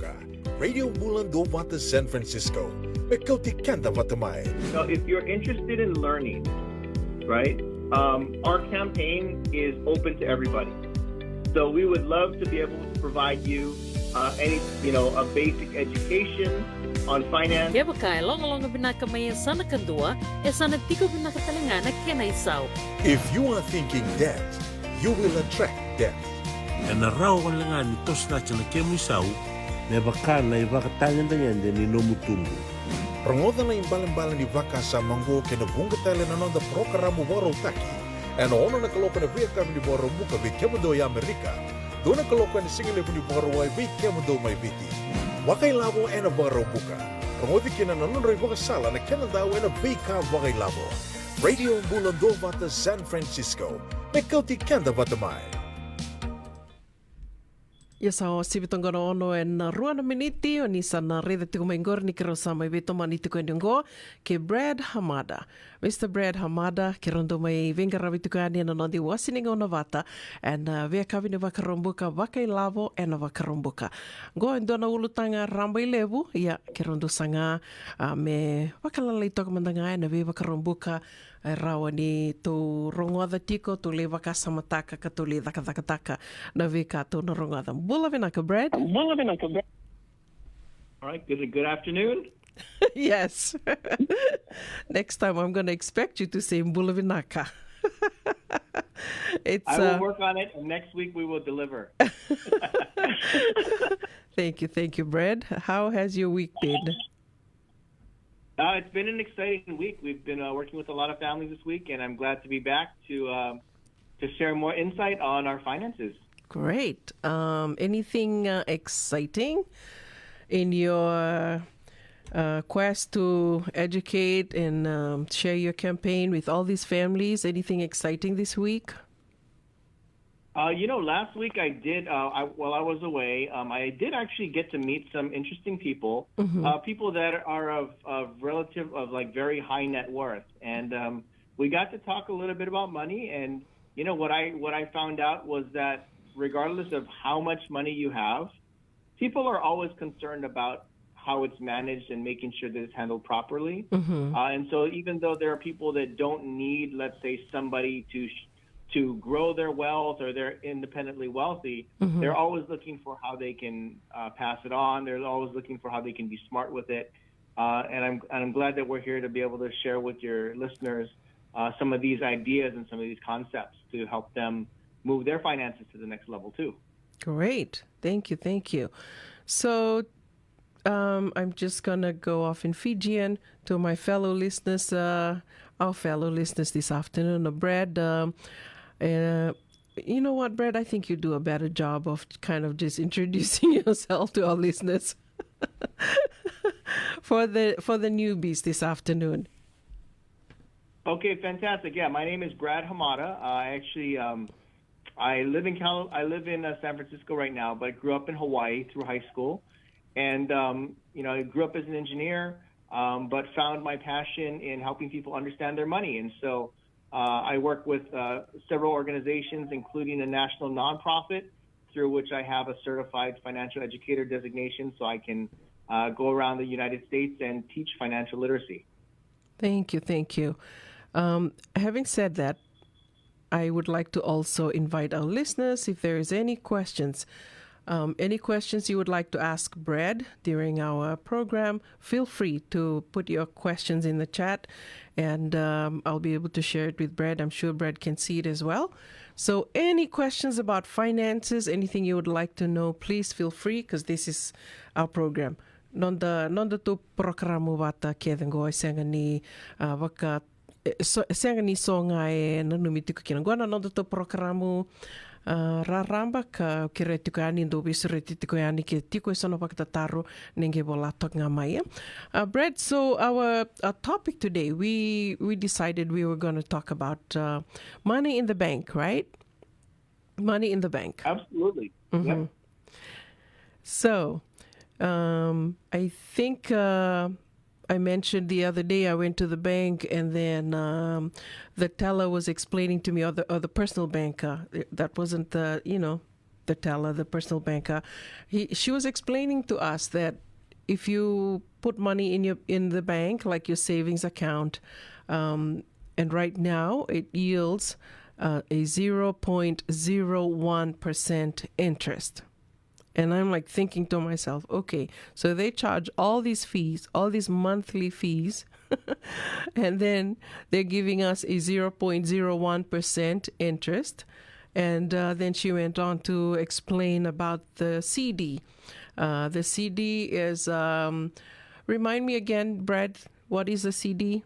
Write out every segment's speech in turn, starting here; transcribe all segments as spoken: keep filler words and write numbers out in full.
Vakarobuka. Radio Bula Duavata San Francisco. Me kauti keda vata mai. So if you're interested in learning, right, um, our campaign is open to everybody. So we would love to be able to provide you uh, any, you know, a basic education on finance. Kevaka e logaloga vinaka mai e sana kadua, e sana tiko vinaka tale ga na kena isau. If you are thinking debt, you will attract debt. Ena rawa wale ga ni toso cake na kemu isau. Me vaka na ivakatagedegede ni nomu tubu. Rogoca na ibalebale ni vakasama oqo kei na vuqa tale na noda parokaramu vakarautaki ena ono na kaloko ena veiyakavi ni Vakaraubuka vei kemudou e Amerika, dua na kaloko ena sigalevu ni Vakarauwai vei kemudou mai Viti. Vakailavo ena Vakaraubuka. Rogoci kina na nodra ivakasala na kena dau ena veika vakailavo. Radio Bula Duavata San Francisco. Me kauti keda vata mai. Ia sa osivi toka na ono ena rua na miniti, o ni sa na raica tiko mai qori ni keirau sa mai veitomani tiko yani oqo kei Brad Hamada. Mister Brad Hamada, keirau dau mai veiqaravi tiko yani ena noda iwase ni gauna vata ena veiyakavi ni Vakaraubuka, Vakailavo ena Vakaraubuka. Oqo e dua na ulutaga rabailevu, ia keirau dau saga a, me vakalalai toka mada ga ena veivakaraubuka e rawa ni tou rogoca tiko, tou lai vakasamataka ka tou lai cakacakataka na veika tou na rogoca. Bula vinaka, Brad. Bula vinaka, Brad. All right, good, good afternoon. Yes. Next time I'm going to expect you to say bula vinaka. It's, I will uh, work on it, and next week we will deliver. Thank you, thank you, Brad. How has your week been? Uh, it's been an exciting week. We've been uh, working with a lot of families this week, and I'm glad to be back to uh, to share more insight on our finances. Great. Um, anything uh, exciting in your uh, quest to educate and um, share your campaign with all these families? Anything exciting this week? Uh, you know, last week I did, uh, I, while I was away, um, I did actually get to meet some interesting people, uh, people that are of, of relative, of like very high net worth. And um, we got to talk a little bit about money. And, you know, what I, what I found out was that regardless of how much money you have, people are always concerned about how it's managed and making sure that it's handled properly. Uh, and so even though there are people that don't need, let's say, somebody to sh- to grow their wealth or they're independently wealthy, they're always looking for how they can uh, pass it on. They're always looking for how they can be smart with it. Uh, and I'm and I'm glad that we're here to be able to share with your listeners uh, some of these ideas and some of these concepts to help them move their finances to the next level too. Great. Thank you. Thank you. So um, I'm just going to go off in Fijian to my fellow listeners, uh, our fellow listeners this afternoon. Uh, Brad, um, uh, you know what, Brad? I think you do a better job of kind of just introducing yourself to our listeners for the for the newbies this afternoon. Okay, fantastic. Yeah, my name is Brad Hamada. Uh, I actually um, I live in Cal- I live in uh, San Francisco right now, but I grew up in Hawaii through high school, and um, you know I grew up as an engineer, um, but found my passion in helping people understand their money, and so uh, I work with uh, several organizations, including a national nonprofit through which I have a certified financial educator designation, so I can uh, go around the United States and teach financial literacy. Thank you, thank you. Um, having said that, I would like to also invite our listeners, if there is any questions, um, any questions you would like to ask Brad during our program, feel free to put your questions in the chat, and um, I'll be able to share it with Brad. I'm sure Brad can see it as well. So any questions about finances, anything you would like to know, please feel free, because this is our program. Noda, noda tou parokaramu vata kece qo e sega ni uh, vaka e, so, e sega ni so ga e nanumi tiko kina. Qo na noda tou parokaramu uh, raraba ka kerea tiko yani dou veisureti tiko yani ke tiko e so na vakatataro ni qai vola toka ga mai. Uh, Brad, so our uh, topic today, we, we decided we were going to talk about uh, money in the bank, right? Money in the bank. Absolutely. Mm-hmm. Yep. So, um, I think uh, I mentioned the other day I went to the bank and then um, the teller was explaining to me, or the, or the personal banker, that wasn't the, you know, the teller, the personal banker, he, she was explaining to us that if you put money in your, in the bank, like your savings account, um, and right now it yields uh, a zero point zero one percent interest. And I'm like thinking to myself, okay, so they charge all these fees, all these monthly fees, and then they're giving us a zero point zero one percent interest. And uh, then she went on to explain about the C D. Uh, the C D is, um, remind me again, Brad, what is the C D?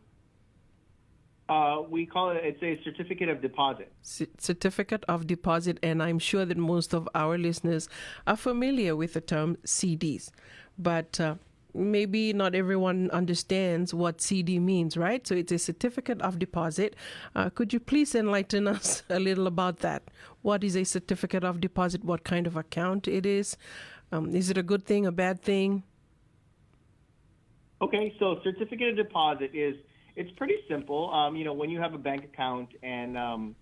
Uh, we call it, it's a certificate of deposit. C- certificate of deposit, and I'm sure that most of our listeners are familiar with the term C Ds, but uh, maybe not everyone understands what C D means, right? So it's a certificate of deposit. Uh, could you please enlighten us a little about that? What is a certificate of deposit? What kind of account it is? Um, is it a good thing, a bad thing? Okay, so certificate of deposit is, it's pretty simple. Um, you know, when you have a bank account and um,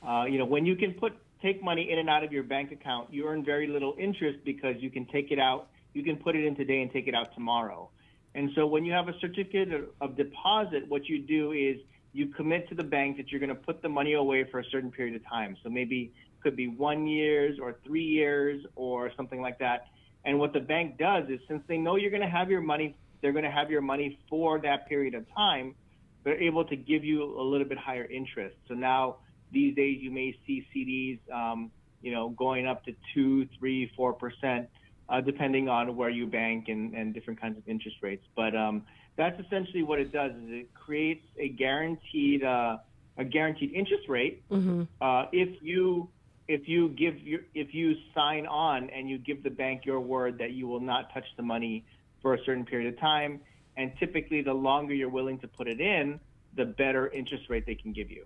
uh, you know, when you can put take money in and out of your bank account, you earn very little interest because you can take it out, you can put it in today and take it out tomorrow. And so when you have a certificate of, of deposit, what you do is you commit to the bank that you're going to put the money away for a certain period of time. So maybe it could be one years or three years or something like that. And what the bank does is, since they know you're going to have your money, they're going to have your money for that period of time. They're able to give you a little bit higher interest. So now these days you may see C Ds, um, you know, going up to two, three, four percent, uh, depending on where you bank and, and different kinds of interest rates. But um, that's essentially what it does: is it creates a guaranteed uh, a guaranteed interest rate. Uh, if you if you give your if you sign on and you give the bank your word that you will not touch the money for a certain period of time, and typically the longer you're willing to put it in, the better interest rate they can give you.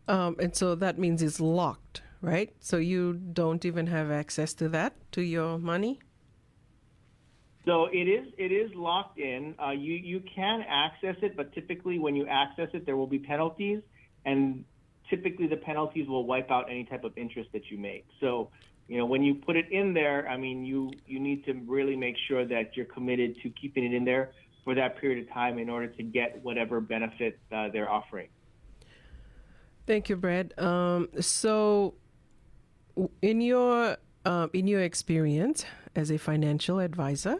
Um, and so that means it's locked, right? So you don't even have access to that, to your money? So it is it is locked in. Uh, you you can access it, but typically when you access it, there will be penalties, and typically the penalties will wipe out any type of interest that you make. So you know, when you put it in there, I mean, you you need to really make sure that you're committed to keeping it in there for that period of time in order to get whatever benefit uh, they're offering. Thank you, Brad. Um, so, w- in your uh, in your experience as a financial advisor,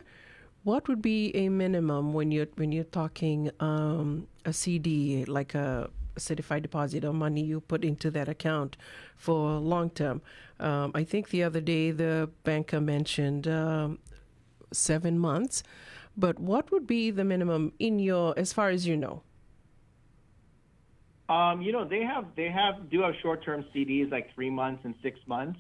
what would be a minimum when you're when you're talking um, a C D, like a certified deposit, or money you put into that account for long term? Um, I think the other day the banker mentioned um, seven months, but what would be the minimum in your, as far as you know? Um, you know, they have they have do have short term C Ds, like three months and six months,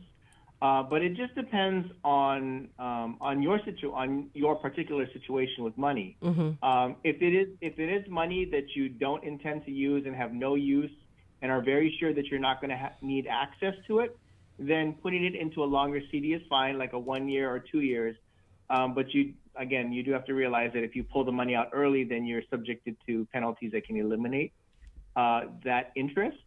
uh, but it just depends on um, on your situ on your particular situation with money. Um, if it is if it is money that you don't intend to use and have no use and are very sure that you're not going to ha- need access to it, then putting it into a longer C D is fine, like a one year or two years. Um, but you again, you do have to realize that if you pull the money out early, then you're subjected to penalties that can eliminate uh, that interest.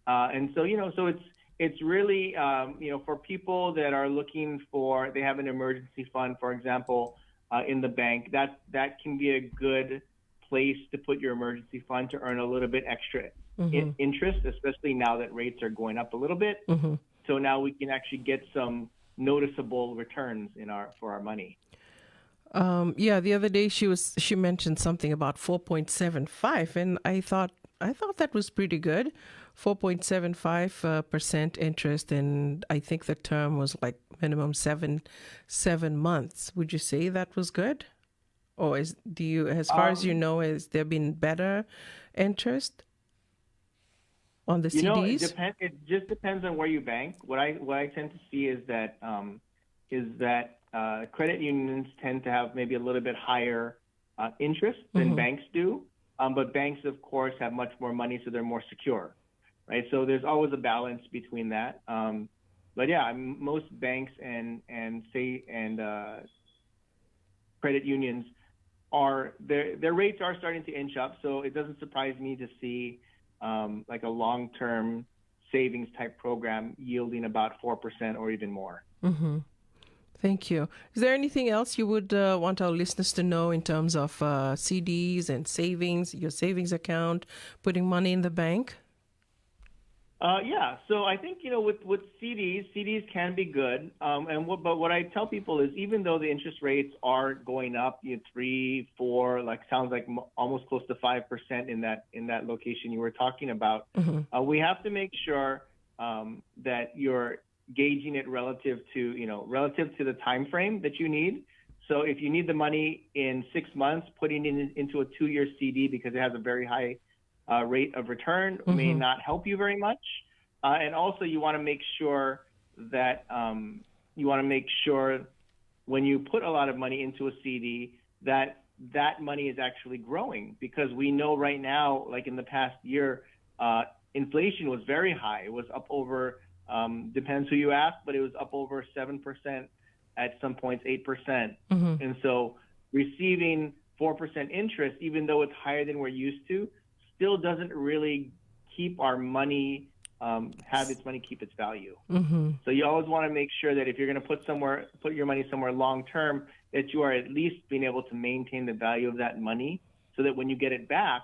Uh, and so, you know, so it's it's really um, you know, for people that are looking for, they have an emergency fund, for example, uh, in the bank. That that can be a good place to put your emergency fund to earn a little bit extra in- interest, especially now that rates are going up a little bit. So now we can actually get some noticeable returns in our for our money. Um, yeah, the other day she was she mentioned something about four point seven five, and I thought I thought that was pretty good. Four point seven five uh, percent interest, and I think the term was like minimum seven seven months. Would you say that was good, or is do you, as far as you know, has there been better interest on the You know, it C Ds? depend. It just depends on where you bank. What I what I tend to see is that um, is that uh, credit unions tend to have maybe a little bit higher uh, interest than banks do. Um, but banks, of course, have much more money, so they're more secure, right? So there's always a balance between that. Um, but yeah, I'm- most banks and and say and uh, credit unions are their their rates are starting to inch up. So it doesn't surprise me to see um, like a long term savings type program yielding about four percent or even more. Thank you. Is there anything else you would uh, want our listeners to know in terms of uh, C Ds and savings, your savings account, putting money in the bank? Uh, yeah, so I think, you know, with, with C Ds, C Ds can be good. Um, and what, but what I tell people is, even though the interest rates are going up, you know, three, four, like, sounds like m- almost close to five percent in that in that location you were talking about, uh, we have to make sure um, that you're gauging it relative to, you know, relative to the time frame that you need. So if you need the money in six months, putting it in, into a two-year C D because it has a very high uh, rate of return may not help you very much. Uh, and also, you want to make sure that um, you want to make sure when you put a lot of money into a C D that that money is actually growing, because we know right now, like, in the past year, uh, inflation was very high. It was up over, um, depends who you ask, but it was up over seven percent, at some points eight percent. And so receiving four percent interest, even though it's higher than we're used to, still doesn't really keep our money, um, have its money keep its value. So you always want to make sure that if you're going to put somewhere, put your money somewhere long term, that you are at least being able to maintain the value of that money, so that when you get it back,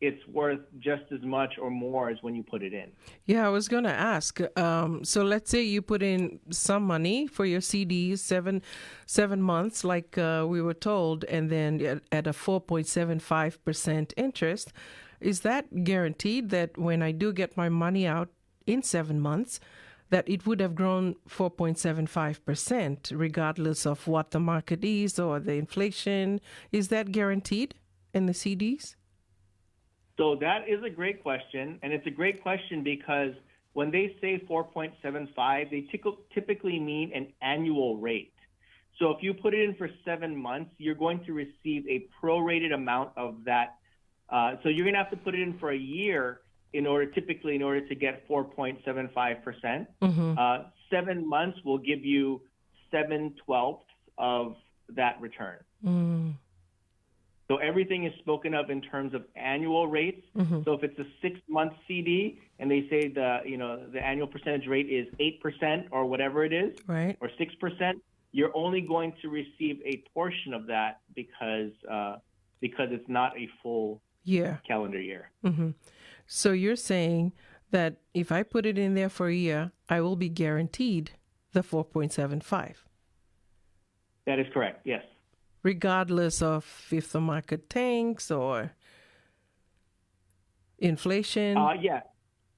it's worth just as much or more as when you put it in. Yeah, I was going to ask. Um, so let's say you put in some money for your C Ds, seven seven months, like uh, we were told, and then at, at a four point seven five percent interest. Is that guaranteed that when I do get my money out in seven months, that it would have grown four point seven five percent regardless of what the market is or the inflation? Is that guaranteed in the C Ds? So that is a great question, and it's a great question because when they say four point seven five, they typical- typically mean an annual rate. So if you put it in for seven months, you're going to receive a prorated amount of that. Uh, so you're going to have to put it in for a year in order, typically, in order to get four point seven five percent. Uh, seven months will give you seven twelfths of that return. So everything is spoken of in terms of annual rates. So if it's a six month C D and they say the, you know, the annual percentage rate is eight percent or whatever it is, Right. or six percent, you're only going to receive a portion of that because uh, because it's not a full Yeah. calendar year. So you're saying that if I put it in there for a year, I will be guaranteed the four point seven five, That is correct. Yes. Regardless of if the market tanks or inflation. Uh, yeah.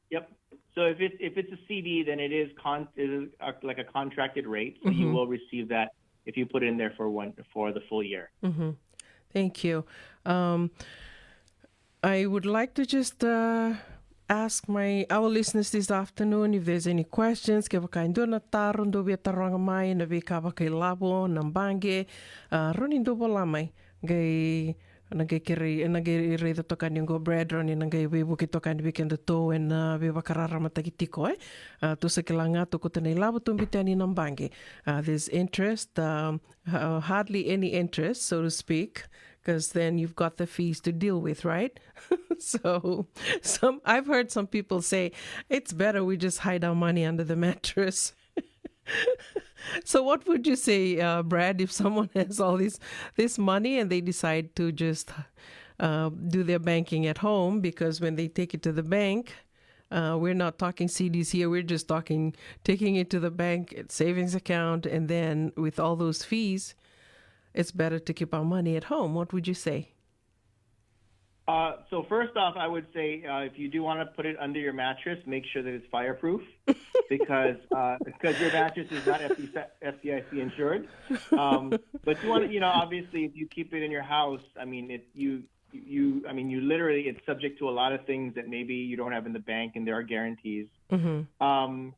Yep. So if it's if it's a C D, then it is con it is a, like a contracted rate. So you will receive that if you put it in there for one for the full year. Thank you. Um, I would like to just uh, ask my our listeners this afternoon if there's any questions. Kevaka e dua na taro dou via taroga mai na veika vakailavo na baqe, uh, rawa ni dou vola mai. Qai na qai kerei na qai raica toka ni qo Brad, rawa ni na qai veivuke toka ni vei kedatou ena veivakararamataki tiko, e. Uh, tou sa kila ga tou kauta na ilavo tou biuta yani na baqe. Uh, there's interest, um, uh, hardly any interest, so to speak, because then you've got the fees to deal with, right? So some I've heard some people say it's better we just hide our money under the mattress. So what would you say, uh, Brad, if someone has all this this money and they decide to just uh, do their banking at home? Because when they take it to the bank, uh, we're not talking C Ds here. We're just talking taking it to the bank, savings account, and then with all those fees, it's better to keep our money at home. What would you say? Uh, so first off, I would say uh, if you do want to put it under your mattress, make sure that it's fireproof, because uh, because your mattress is not F D I C, F D I C insured. Um, but you want to, you know, obviously, if you keep it in your house, I mean, it you you I mean, you literally it's subject to a lot of things that maybe you don't have in the bank, and there are guarantees. Um,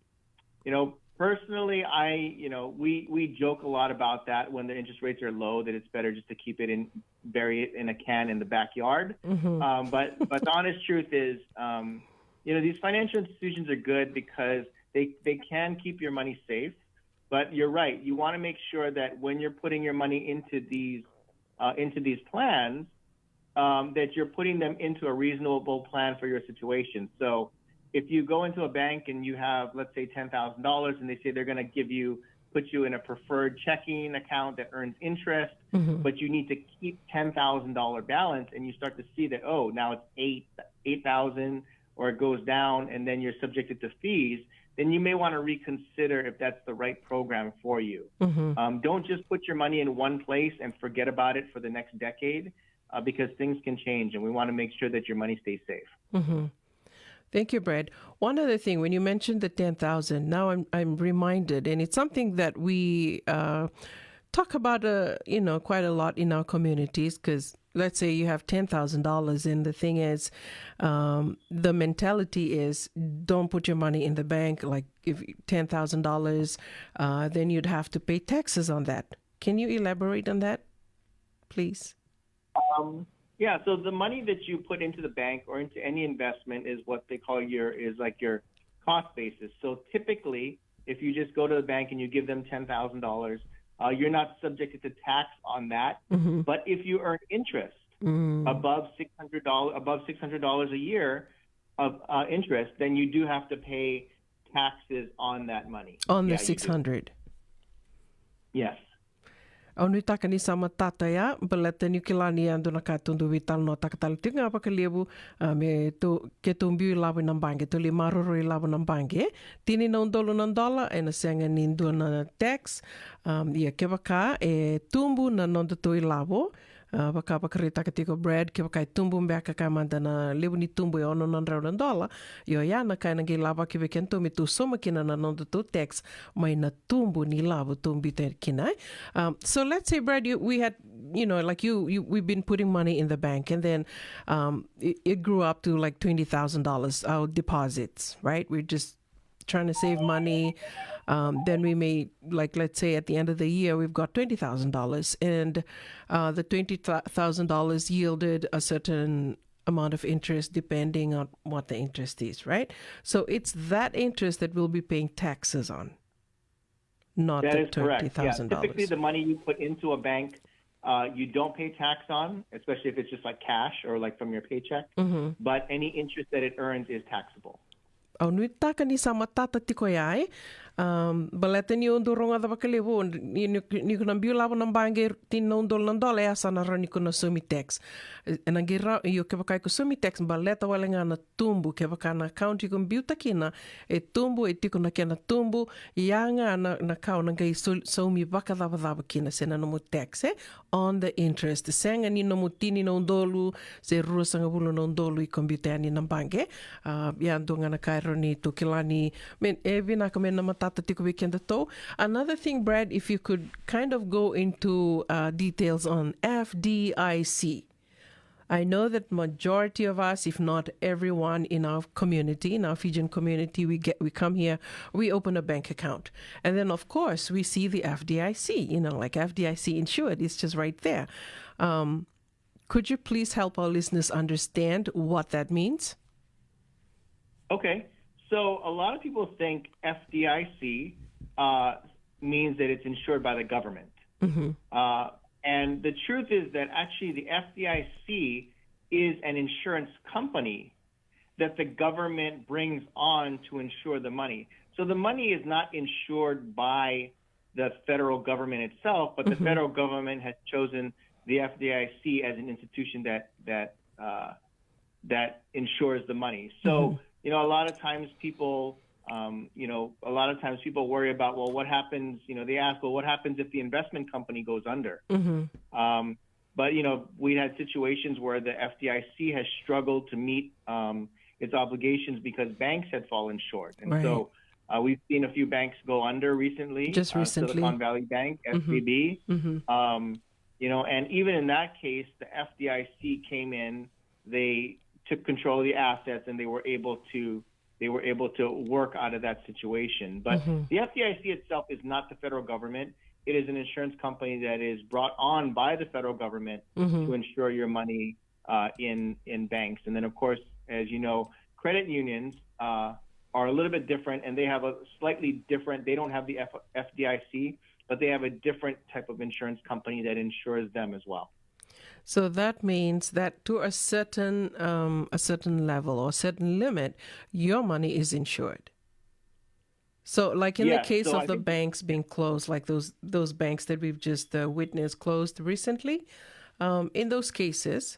you know, personally, I, you know, we we joke a lot about that when the interest rates are low, that it's better just to keep it in, bury it in a can in the backyard. Um, but but the honest truth is, um, you know, these financial institutions are good because they they can keep your money safe. But you're right. You want to make sure that when you're putting your money into these uh, into these plans, um, that you're putting them into a reasonable plan for your situation. So If you go into a bank and you have, let's say, ten thousand dollars, and they say they're going to give you, put you in a preferred checking account that earns interest, but you need to keep ten thousand dollar balance, and you start to see that, oh, now it's eight, eight thousand, or it goes down, and then you're subjected to fees, then you may want to reconsider if that's the right program for you. Um, don't just put your money in one place and forget about it for the next decade, uh, because things can change, and we want to make sure that your money stays safe. Thank you, Brad. One other thing, when you mentioned the ten thousand, now I'm, I'm reminded, and it's something that we uh, talk about, uh, you know, quite a lot in our communities, because let's say you have ten thousand dollars, and the thing is, um, the mentality is, don't put your money in the bank. Like, if ten thousand dollars, uh, then you'd have to pay taxes on that. Can you elaborate on that, please? Um, yeah, so the money that you put into the bank or into any investment is what they call your, is like your cost basis. So typically, if you just go to the bank and you give them ten thousand dollars, uh, you're not subjected to tax on that. But if you earn interest above six hundred dollars, above six hundred dollars a year of uh, interest, then you do have to pay taxes on that money. On Yeah, the you do. six hundred. Yes. Au nuitaka ni sa matata ya, baleta niu kila ni a dua na ka tou dau veitalanoataka tale tiko ga vakalevu, a, me tou, ke tou biu ilavo ina baqe, tou lai maroroi ilavo na baqe. Tini na udolu na dola, ena sega ni dua na tax, um, ia kevaka e tubu na nodatou ilavo, a, vaka vakaraitaka tiko Brad, kevaka e tubu beka, kaya mada na levu ni tubu e ono na drau na dola, io ya na ka ena qai lavaki vei kedatou me tou sauma kina na nodatou tax mai na tubu ni lavo tou biuta kina. Um, so let's say, Brad, you, we had, you know, like you, you, we've been putting money in the bank, and then um, it, it grew up to like twenty thousand dollars, our deposits, right? We're just trying to save money. Um, then we may, like, let's say at the end of the year, we've got twenty thousand dollars, and uh, the twenty thousand dollars yielded a certain amount of interest depending on what the interest is, right? So it's that interest that we'll be paying taxes on, not That the is correct. Yeah, twenty thousand dollars. Typically, the money you put into a bank, uh, you don't pay tax on, especially if it's just like cash or like from your paycheck. But any interest that it earns is taxable. Au nuitaka ni sa matata tiko ya, e. Um, baleta ni au dau rogoca vakalevu, ni, ni, ni ko na biu lavo na baqe, tini na udolu na dola, e a sa na rawa ni ko na saumi tax. E, ena qai rawa, io kevaka iko saumi tax, baleta wale ga na tubu, kevaka na account iko biuta kina e tubu, e tiko na kena tubu, ia ga na, na ka o na qai sau-, saumi vakacavacava kina, se na nomu tax, e, on the interest. Sega ni nomu tini na udolu se ruasagavulu na udolu iko biuta yani na baqe. A, ia dua ga na ka e rawa ni tou kila ni, me, e vinaka me na matata tiko vei kedatou. Another thing, Brad, if you could kind of go into uh, details on F D I C. I know that majority of us, if not everyone in our community, in our Fijian community, we get, we come here, we open a bank account. And then, of course, we see the F D I C, you know, like F D I C insured, it's just right there. Um, could you please help our listeners understand what that means? Okay. So a lot of people think F D I C uh, means that it's insured by the government. Uh, and the truth is that actually the F D I C is an insurance company that the government brings on to insure the money. So the money is not insured by the federal government itself, but the federal government has chosen the F D I C as an institution that that uh, that insures the money. So you know, a lot of times people, um, you know, a lot of times people worry about, well, what happens? You know, they ask, well, what happens if the investment company goes under? Um, but you know, we had situations where the F D I C has struggled to meet um, its obligations because banks had fallen short, and Right. so uh, we've seen a few banks go under recently. Just uh, recently. Silicon Valley Bank, S V B. Um, you know, and even in that case, the F D I C came in. They took control of the assets, and they were able to they were able to work out of that situation. But the F D I C itself is not the federal government. It is an insurance company that is brought on by the federal government to insure your money uh, in in banks. And then, of course, as you know, credit unions uh, are a little bit different, and they have a slightly different. They don't have the F- F D I C, but they have a different type of insurance company that insures them as well. So that means that to a certain, um, a certain level or certain limit, your money is insured. So, like in the Yeah, case so of I the think banks being closed, like those those banks that we've just uh, witnessed closed recently, um, in those cases,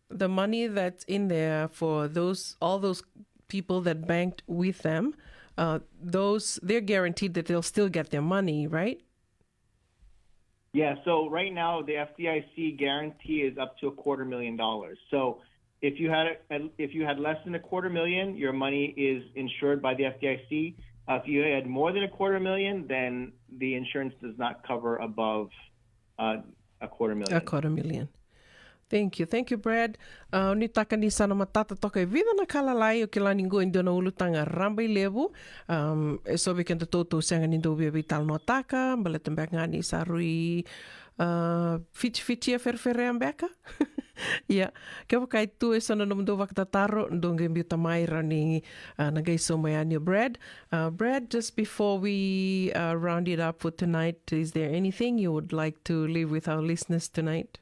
the money that's in there for those all those people that banked with them, uh, those they're guaranteed that they'll still get their money, right? Yeah, so right now the F D I C guarantee is up to a quarter million dollars. So if you had a, if you had less than a quarter million, your money is insured by the F D I C. Uh, if you had more than a quarter million, then the insurance does not cover above uh, a quarter million. A quarter million. Thank you. Thank you, Brad. Uh, nuitaka ni sa na matata toka e vica na ka lalai, o kila ni qo e dua na ulutaga rabailevu. Um, e so vei kedatou tou sega ni dau via veitalanoataka, baleta beka ga ni sa rui uh, fitifitia fereferea beka. Ia, kevaka e tu e so na nomudou vakatataro, dou qai biuta mai, rawa ni uh, na qai sauma yani o Brad. Uh, Brad, just before we uh, round it up for tonight, is there anything you would like to leave with our listeners tonight?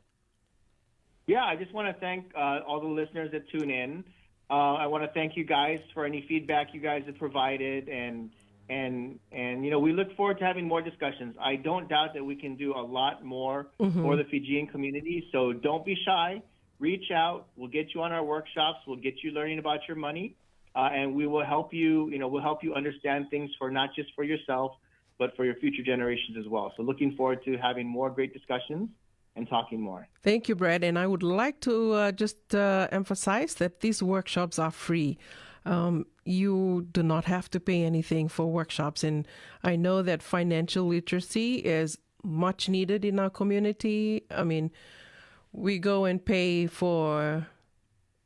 Yeah, I just want to thank uh, all the listeners that tune in. Uh, I want to thank you guys for any feedback you guys have provided, and and and you know, we look forward to having more discussions. I don't doubt that we can do a lot more for the Fijian community. So don't be shy. Reach out. We'll get you on our workshops. We'll get you learning about your money, uh, and we will help you. You know, we'll help you understand things for not just for yourself, but for your future generations as well. So looking forward to having more great discussions and talking more. Thank you, Brad. And I would like to uh, just uh, emphasize that these workshops are free. Um, you do not have to pay anything for workshops. And I know that financial literacy is much needed in our community. I mean, we go and pay for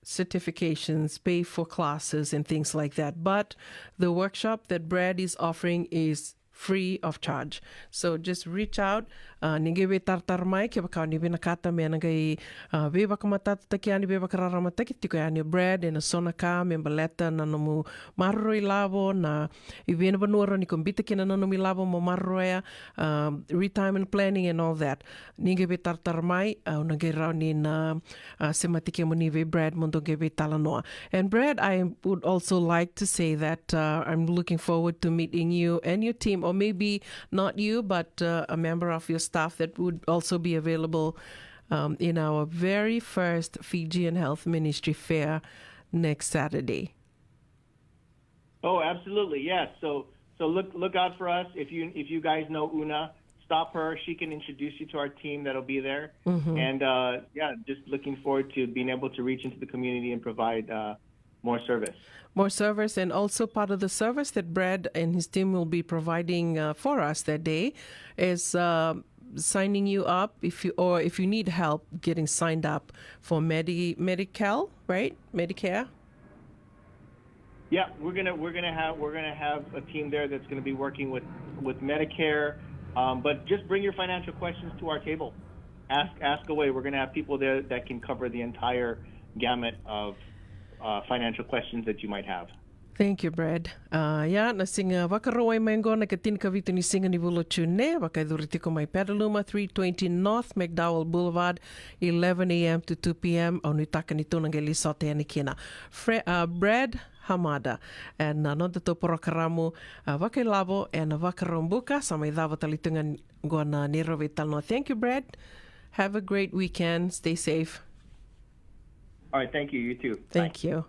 certifications, pay for classes and things like that. But the workshop that Brad is offering is free of charge. So just reach out. Uh, ni qai veitaratara mai kevaka ni vinakata me na qai uh, veivakamatatataki yani, veivakararamataki tiko yani o Brad ena so na ka me baleta na nomu maroroi lavo, na i vei na vanua rawa ni ko bita kina na nomu ilavo mo maroroya, um, retirement planning and all that. Ni qai veitaratara mai, au na qai rawa ni na uh, semati kemuni vei Brad mo dou qai veitalanoa. And Brad, I would also like to say that uh, I'm looking forward to meeting you and your team, or maybe not you, but uh, a member of your staff that would also be available um, in our very first Fijian Health Ministry Fair next Saturday. Oh, absolutely, yes. So so look look out for us. If you if you guys know Una, stop her. She can introduce you to our team that'll be there. And uh, yeah, just looking forward to being able to reach into the community and provide uh, more service. More service, and also part of the service that Brad and his team will be providing uh, for us that day is uh, signing you up if you, or if you need help getting signed up for Medi Medi-Cal, right? Medicare. Yeah, we're gonna we're gonna have we're gonna have a team there that's gonna be working with with Medicare. Um, but just bring your financial questions to our table. Ask ask away. We're gonna have people there that can cover the entire gamut of uh, financial questions that you might have. Thank you, Brad. Uh, ia, na siga Vakarauwai mai qo na ikatinikavitu ni siga ni vula o June, vakayacori tiko mai Petaluma, three twenty North McDowell Boulevard, eleven a.m. to two p.m. Au nuitaka ni tou na qai lai sota yani kina. Fre uh, Brad Hamada ena nodatou porokaramu uh, vakailavo ena Vakaraubuka. Sa mai cava tale tu ga qo na neirau veitalanoa. Thank you, Brad. Have a great weekend. Stay safe. All right, thank you. You too. Thank you.